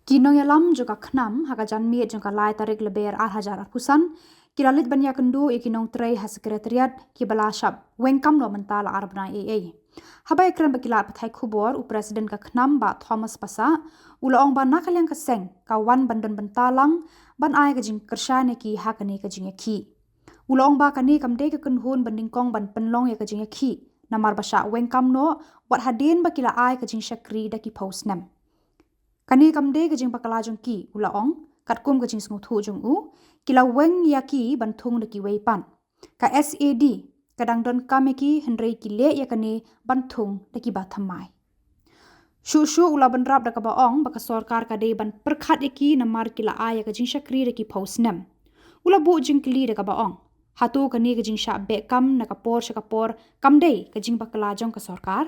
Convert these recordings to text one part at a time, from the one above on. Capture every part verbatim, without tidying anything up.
Ki nongïalam jong ka KHNAM ha ka janmiet jong ka lai tarik Lber ar hajar arphew san ki la leit ban ïakynduh ïa ki nongtrei ha Secretariat kiba la shah weng kam noh mynta la ar bnai eiei. Haba ïakren bad ki lad pathai khubor, u President ka KHNAM, Bah Thomas Passah, u la ong ba na ka liang ka seng ka wan ban don bynta lang ban ai ka jingkyrshan ïa ki ha kane ka jingïakhih. U la ong ba kane kam dei ka kynhun ba nyngkong ban pynlong ïa ka jingïakhih namar ba shah weng kam noh wat hadien ba ki la ai ka jingshakri da ki phew snem. Kane kam dei ka jingbakla jong ki, u la ong. Katkum ka jingsngewthuh jong u, ki la weng ïa ki ban thung da kiwei pat. Ka SAD ka dang donkam ïa ki, hynrei ki leh ïa kane ban thung da kiba thymmai. Shuh shuh u la bynrap da kaba ong ba ka sorkar ka dei ban pyrkhat ïa ki namar ki la ai ïa ka jingshakri da ki phew snem. U la buh jingkylli da kaba ong, hato kane ka jingshah beh kam na ka por sha ka por kam dei ka jingbakla jong ka sorkar?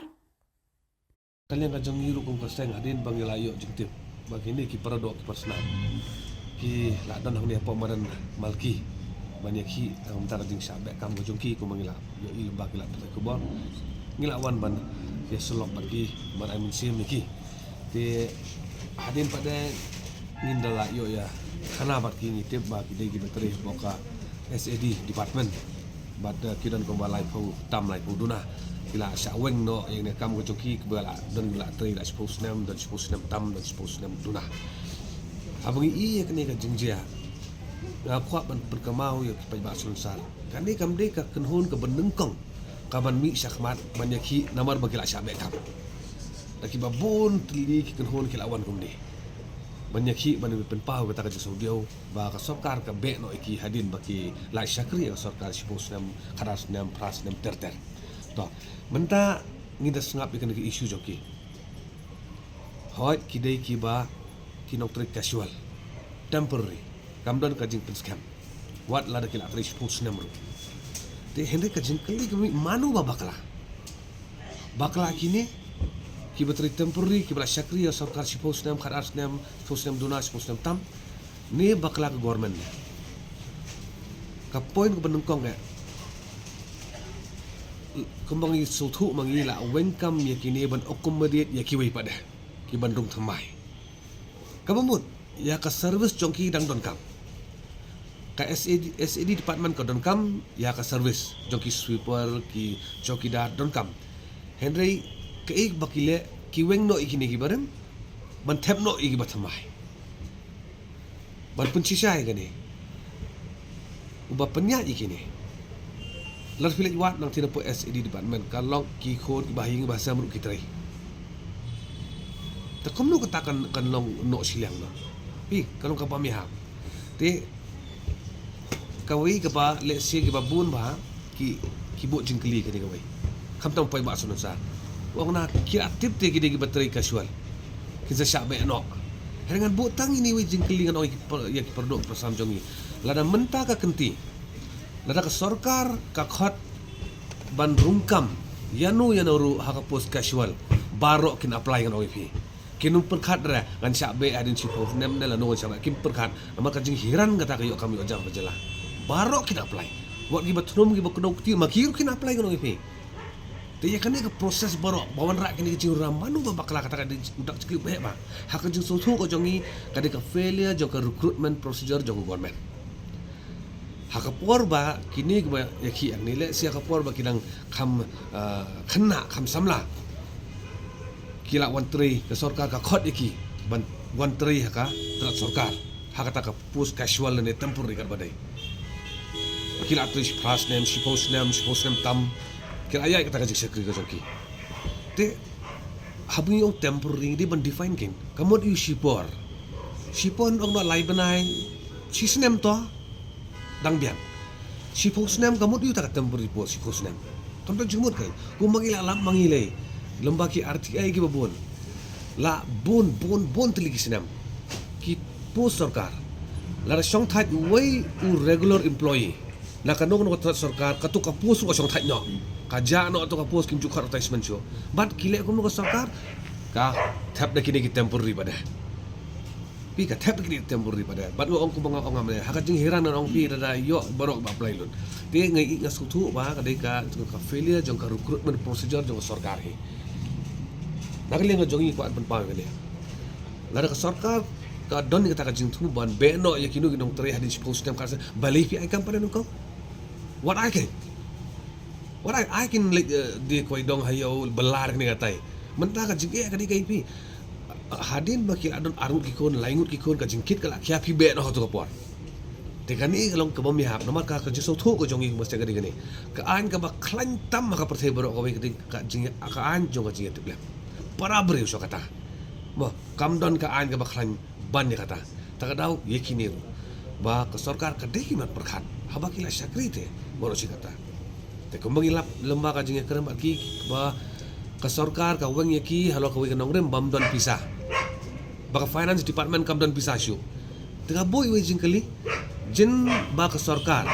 Ka liang ka jong ngi ruh kum ka seng, hadien ba ngi la ïoh jingtip ba kine ki paradoh ki parsnam ki la don hangne hapoh madan Malki ban ïakhih, tang mynta ka jingshah beh kam ka jong ki, kumba ngi la ïohi lyngba ki lad pathai khubor, ngi la wan ban ïasyllok bad ki, ban ai mynsiem ïa ki. Te hadien pat de ngin da la ïoh ïakhana bad ki, ngi tip ba ki dei kiba trei hapoh ka SAD department. Bad, eh, ki don kumba laiphew tam, laiphew duna. Ki la shah weng noh ïa kane ka kam ka jong ki, kiba la don, ki la trei la shiphew snem, don shiphew snem tam, don shiphew snem duna. Haba ngi ïohi ïa kane ka jingjia, nga kwah ban pynkynmaw ïa ki paidbah sngewsar, kane kam dei ka kynhun kaba nyngkong kaban mih shakhmat ban ïakhih namar ba ki la shah beh kam. Da kiba bun tylli ki kynhun ki la wan kumne ban ïakhih, ban pynpaw kata ka jingsngewdiaw ba ka sorkar ka beh noh ïa ki hadien ba ki la shakri ïa ka sorkar shiphew snem, khadar snem, phra snem ter ter. To, mynta ngi da sngap ïa kane ka issue jong ki. Hooid, ki dei kiba, ki nongtrei casual, temporary, kam don ka jingpynskhem wat lada ki la trei shiphew snem ruh. Te hynrei ka jingkylli ka mih, mano ba bakla? Bakla kine kiba trei temporary, kiba la shakri ïa sorkar shiphew snem, khadar snem, shiphew snem duna, shiphew snem tam, ne bakla ka government ne? Ka point kaba nyngkong eh, kumba ngi sngewthuh ma ngi la weng kam ïa kine ban accommodate ïa kiwei pat de kiban rung thymmai. Kaba mut ïa ka service jong ki dang donkam. Ka SAD, SAD department ka donkam ïa ka service jong ki sweeper, ki chowkidar, donkam. Hynrei kaei ba ki leh, ki weng noh ïa kine kiba rim ban thep noh ïa kiba thymmai, ban pynshisha ïa kane. Uba pynïaid ïa kine, lada phi leit wad nangtei napoh SAD department, ka long ki khun kiba ha ïing ba ha sem ruh ki trei. Te kumno kata kan, kan long noh shiliang noh? Phi, ka long kaba ïahap. Te kawei kaba lehse kiba bun ba ki, ki buh jingkylli kane kawei. Khamtam paidbah sngewsar. Ong na ki la tip te ki dei kiba trei casual, kin sa shah beh noh. Hynrei ngan buh tang ine iwei jingkylli, ngan ong ïa ki par-, ïa ki paradoh parsnam jong ngi. Lada mynta ka kynti, lada ka sorkar ka khot ban rung kam ïano ïano ruh ha ka post casual, baroh kin apply, ngan ong ïa phi. Kin ym pyrkhat re ngan shah beh hadien shiphew snem ne lano ngan shah beh, kim pyrkhat. Namar ka jinghiran kata ka ïoh kam ïoh jam ha jylla. Baroh kin apply. Wat kiba thnum, kiba kdew kti, ma ki ruh kin apply, ngan ong ïa phi. Te ïa kane ka process baroh ba wanrah kine ki jingrwai, mano ba bakla, kata ka dei u dak jingkylli ba heh ba. Ha ka jingsngewthuh ka jong ngi, ka dei ka failure jong ka recruitment procedure jong ka government. Ha ka por ba kine kiba ïakhih hangne, lehse ha ka por ba ki dang kham, ah, khynnah, kham samla, ki la wan trei, ka sorkar ka khot ïa ki ban wan trei ha ka tnat sorkar, ha kata ka post casual ne temporary, kat ba dei. Ki la trei shi phra snem, shiphew snem, shiphew snem tam, ki la ïaid kata ka jingshakri ka jong ki. Te haba ngi ong temporary, ngi dei ban define kein. Ka mut aïu shipor? Shipor ong noh lai bnai, shi snem to dang biang. Shiphew snem, ka mut aïu kata ka temporary post shiphew snem? Kam don jingmut kein. Kumba ngi la lap ma ngi lei, lem bad ki RTI kiba bun, la bun, bun, bun tylli ki snem ki post sorkar. Lada shongthait uwei u regular employee na kano kano ka tnat sorkar, kato ka post ruh ka shongthait noh, ka jah noh kato ka post, kim ju khot advertisement shuh. Bad ki leh kumno ka sorkar? Ka thep da kine ki temporary pat de. Phi, ka thep da kine ki temporary pat de. Bad nga ong kumba nga ong hangne, ha ka jinghiran ngan ong ïa phi, lada ïoh baroh ba apply lut. Te nga ï, nga sngewthuh ba ka dei ka, ka failure jong ka recruitment procedure jong ka sorkar hi. Na ka liang ka jong ngi kwah pynpaw ïa kane. Lada ka sorkar Ka don kata ka jingthmu ban beh noh ïa kino kino ki nongtrei hadien shiphew snem khatsan, balei phi ai kam pat ïa u nongkhaw? Wat ai kein. Wat ai, ai kein leit, eh, die kwai dong ha ïew ba la kane katai. Mynta ka jingeh ka dei ka ïa phi. Hadien ba ki la don arngut ki khun, laingut ki khun, ka jingkit ka la khia, phi beh noh ha kato ka por. Te kane ka long kaba ym ïahap, namar ka, ka jingsngewthuh ka jong ngi mynta ka dei kane. Ka aiñ kaba khlaiñ tam ha ka pyrthei baroh kawei ka dei ka jing, ka aiñ jong ka jingïatiplem. Para briew shuh kata. Mo, kam don ka aiñ kaba khlaiñ ban ïa kata. Ta ka daw ïa kine ruh ba ka sorkar ka dei ki mat pyrkhat haba ki la shakri te baroh shi katta. Te kumba ngi lap lem bad ka jingïakren bad ki ba ka sorkar ka weng ïa ki halor kawei ka nongrim bym don pisa. Ba ka finance department kam don pisa shuh. Te ka buh iwei i jingkylli, jin ba ka sorkar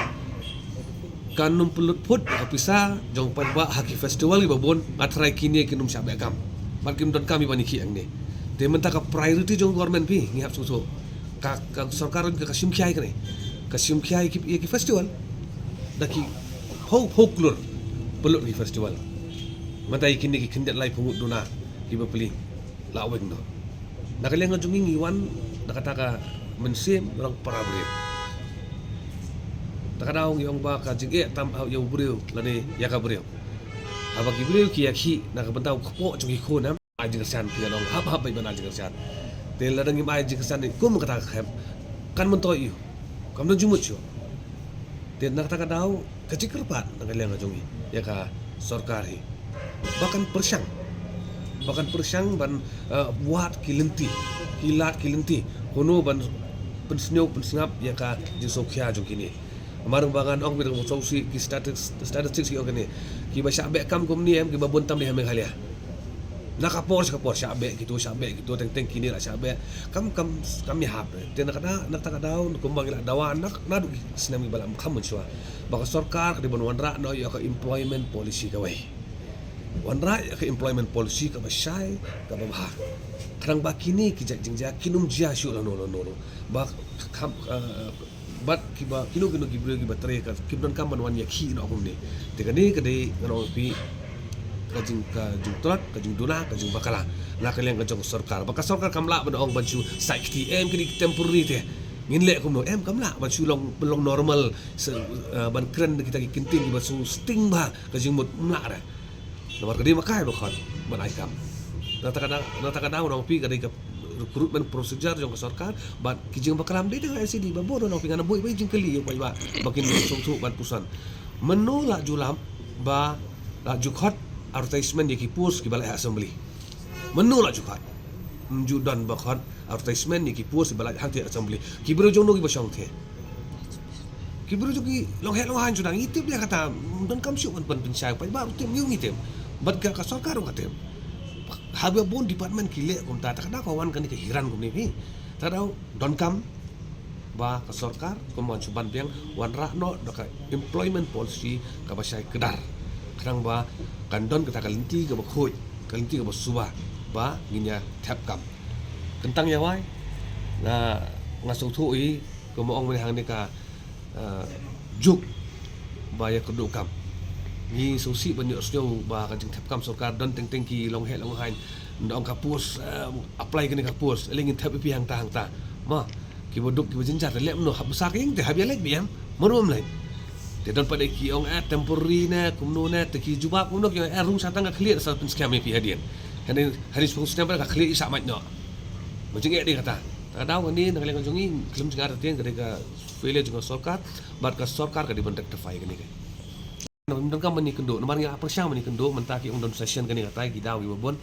kan ym pynlut phut ka pisa jong paidbah ha ki festival kiba bun, nga tharai kine kin ym shah beh kam. Bad kim don kam ïa ban ïakhih hangne. Te mynta ka priority jong government phi, ngi hap sngewthuh. Ka, ka sorkar ka, ka shim khia ïa kane. Ka shim khia ïa ki, ïa ki festival. Da ki phew, phew klur pynlut ki festival. Mynta ïa kine ki khyndiat laiphew ngut duna kiba plie la weng noh. Na ka liang ka jong ngi ngi wan da kata ka mynsiem rong para briew. Ta ka daw ngi ong ba ka jingeh tam ha ïa u briew lane ïa ka briew. Haba ki briew ki ïakhih na ka bynta u kpoh jong ki khun, em, ai jingkyrshan, ki ong hap hap beit ban ai jingkyrshan. Te lada ngim ai jingkyrshan ne kum kata ka khem, kan myntoi ïa u, kam don jingmut shuh. Te na kata ka daw ka jingkyrpad na ka liang ka jong ngi ïa ka sorkar hi ba kan pyrshang, ba kan pyrshang ban, eh, wad ki lynti, ki lad ki lynti kumno ban pynsniew pynsngap ïa ka jingsngewkhia jong kine. Namar ba ngan ong beit, nga sngewsih ki statis-, statistics ki ong kane, kiba shah beh kam kumne, em, kiba bun tam dei ha Meghalaya. Na ka por sha ka por shah beh kito, shah beh kito, teng teng kine la shah beh. Kam, kam, kam ïahap. Te na kata, na kata ka daw kumba ngi la dawa na, naduh ki snem kiba la kham mynshuwa, ba ka sorkar ka dei ban wanrah noh ïa ka employment policy kawei. Wanrah ïa ka employment policy kaba shai, kaba bha. Khnang ba kine ki jait jingjia kin ym jia shuh lano lano ruh. Ba kham, eh, bad kiba, kino kino ki briew kiba trei ka, kim donkam ban wan ïakhih noh kumne. Te kane ka dei, ngan ong ïa phi, ka jing, ka jingtlot, ka jingduna, ka jingbakla na ka liang ka jong ka sorkar. Ba ka sorkar kam lah ban ong ban shu saikti, em, kine ki temporary te ngin leh kumno, em, kam lah ban shu long, long normal, se, eh, ban kren da kita ki kyntien kiba shu sting bha ka jingmut, ym lah re. Namar ka dei makai ba khot ban ai kam. Na kata ka daw, na kata ka daw, ngan ong ïa phi, ka dei ka recruitment procedure jong ka sorkar bad ki jingbakla ym dei tang ha N C D, ba bun, ngan ong ïa phi, ngan buh iwei i jingkylli ïa u paidbah ba kin sngewthuh ban pyrshang. Mano la ju lap ba la ju khot advertisement ïa ki post kiba lait ha assembly? Mano la ju khot? Ym ju don ba khot advertisement ïa ki post kiba lait hangtei ha assembly. Ki briew jongno kiba shong te? Ki briew jong ki longheh longhaiñ shuh, ngi tip de kata, ym donkam shuh ban, ban pynshai, paidbah ruh tip, ngi ruh ngi tip. Bad ka, ka sorkar ruh ka tip. Haba bun department ki leh kumta, ta ka daw ka wan kane ka hiran kumne phi. Ta ka daw donkam ba ka sorkar kumba ngan shu ban biang, wanrah noh da ka employment policy kaba shai kdar. Khnang ba kan don kata ka lynti kaba khuid, ka lynti kaba suba, ba ngin ïa thep kam. Kyntang ïa wai, nga, nga sngewthuh hi, kumba ong mynne hangne ka, eh, juk ba ïa kyrduh kam. Ngi sngewsih ban ïohsngew ba ka jingthep kam sorkar don teng teng ki longheh longhaiñ. Nda ong ka post, eh, apply kane ka post, lei ngin thep ïa phi hangta hangta. Ma, kiba duk kiba jynjar te leh kumno, hap bsa ka ïing te, hap ïa leit biang, mano ym leit. Te don pat de ki ong, eh, temporary ne kumno ne, te ki jubab kumno, ki ong, eh, rung shatang ka khlieh sa pynskhem ïa phi hadien. Hadien, hadien shiphew snem pat ka khlieh i sah mait noh. Ba jingeh dei kata. Ta ka daw kane na ka liang ka jong ngi, khlem jingeh te ka dei ka failure jong ka sorkar, bad ka sorkar ka dei ban rectify kane ka. Namar ym donkam ban ïakynduh, namar ngi la pyrshang ban ïakynduh, mynta ki ong don session kane kata, ki daw kiba bun.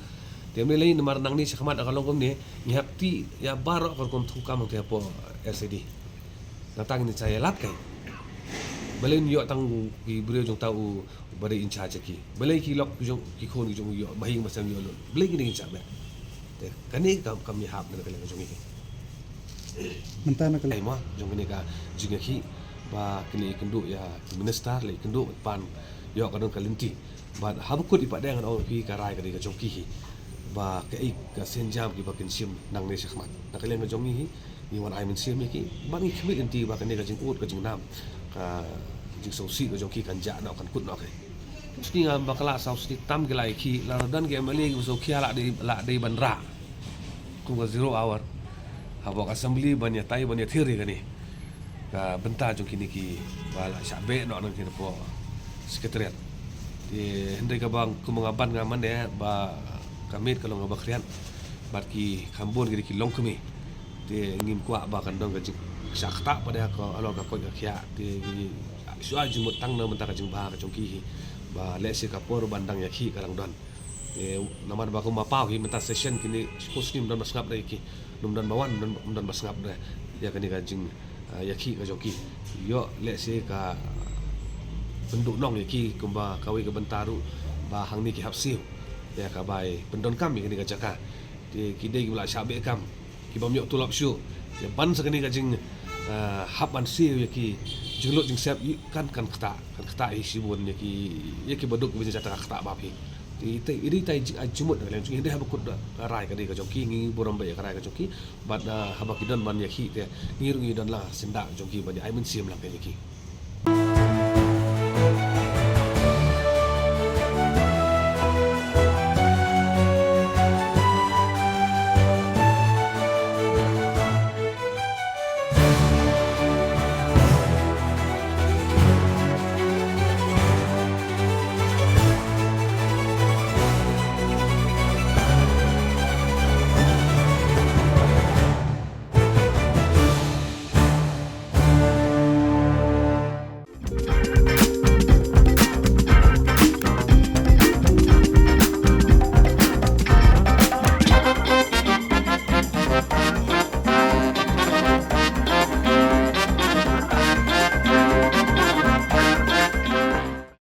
Te mynlei namar nangne shakhmat ka long kumne, ngi hap tih ïa baroh ka rukom thungkam hangtei hapoh S A D. Nangta ngin sa ïalap kai. Balei ym ïoh tang ki briew jong uta u ba dei in charge ki. Balei ki lok ki jong, ki khun ki jong u ïoh, ba hiar ba sem ïoh lut. Balei kine kin shah beh. Te kane kam, kam ïahap na ka liang ka jong ngi. Mynta na ka liang, ai ma jong kane ka jingïakhih ba kine ïakynduh ïa ki minister, leh ïakynduh pan ïoh ka don ka lynti. Bad haba kut i pat de ngan ong ïa phi ka rai ka dei ka jong ki hi. Ba kaei ka sienjam kiba kin shim nangne shakhmat. Na ka liang ka jong ngi hi, ngi wan ai mynsiem ïa ki. Bad ngi khmih lynti ba kane ka jingud ka jingnam, ka jingsngewsih ka jong ki kan jah noh, kan kut noh kai. Shisha ngam bakla, saw shisha tam ki la ïakhih, lada don ki M L A kiba sngewkhia la dei, la dei ban rah. Kum ka zero hour. Haba ka Assembly ban ïatai ban ïathir ïa kane ka bynta jong kine ki ba la shah beh noh na kine hapoh Secretariat. Te hynrei kaba kumba nga ban nga mane ba ka miet ka long kaba khriat bad ki kham bun kine ki longkmie. Te ngim kwah ba kan don ka jingshah ktah pat ïa ka halor ka koit ka khiah. Te shuwa jingmut tang na mynta ka jingbha ka jong ki hi ba lehse ka por ban dang ïakhih ka dang don. Namar ba kumba paw hi mynta session kine shiphew snem ym don ba sngap da ïa ki, ym don ba wan, ym don ba sngap da ïa kane ka jing ïakhih ka jong ki. Ïoh lehse ka pynduhnong ïa ki kumba kawei ka bynta ruh ba hangne ki hap siew ïa ka bai pyndonkam ïa kane ka jaka. Te ki dei kiba la shah beh kam, ki bym ïoh tulop shuh. Te ban sa kane ka jing hap ban siew ïa ki jinglut jingsep kan kan ktah, kan ktah hi shibun ïa ki, ïa ki baduk ba jingïatai ka ktah bha hi. Te ite iri tai jingmut ka liang jong ki, hynrei haba kut da rai ka dei ka jong ki, ngi burom bha ïa ka rai ka jong ki. Bad haba ki don ban ïakhih te ngi ruh ngi don la syndah jong ki ban ïa ai mynsiem lang ka ïa ki.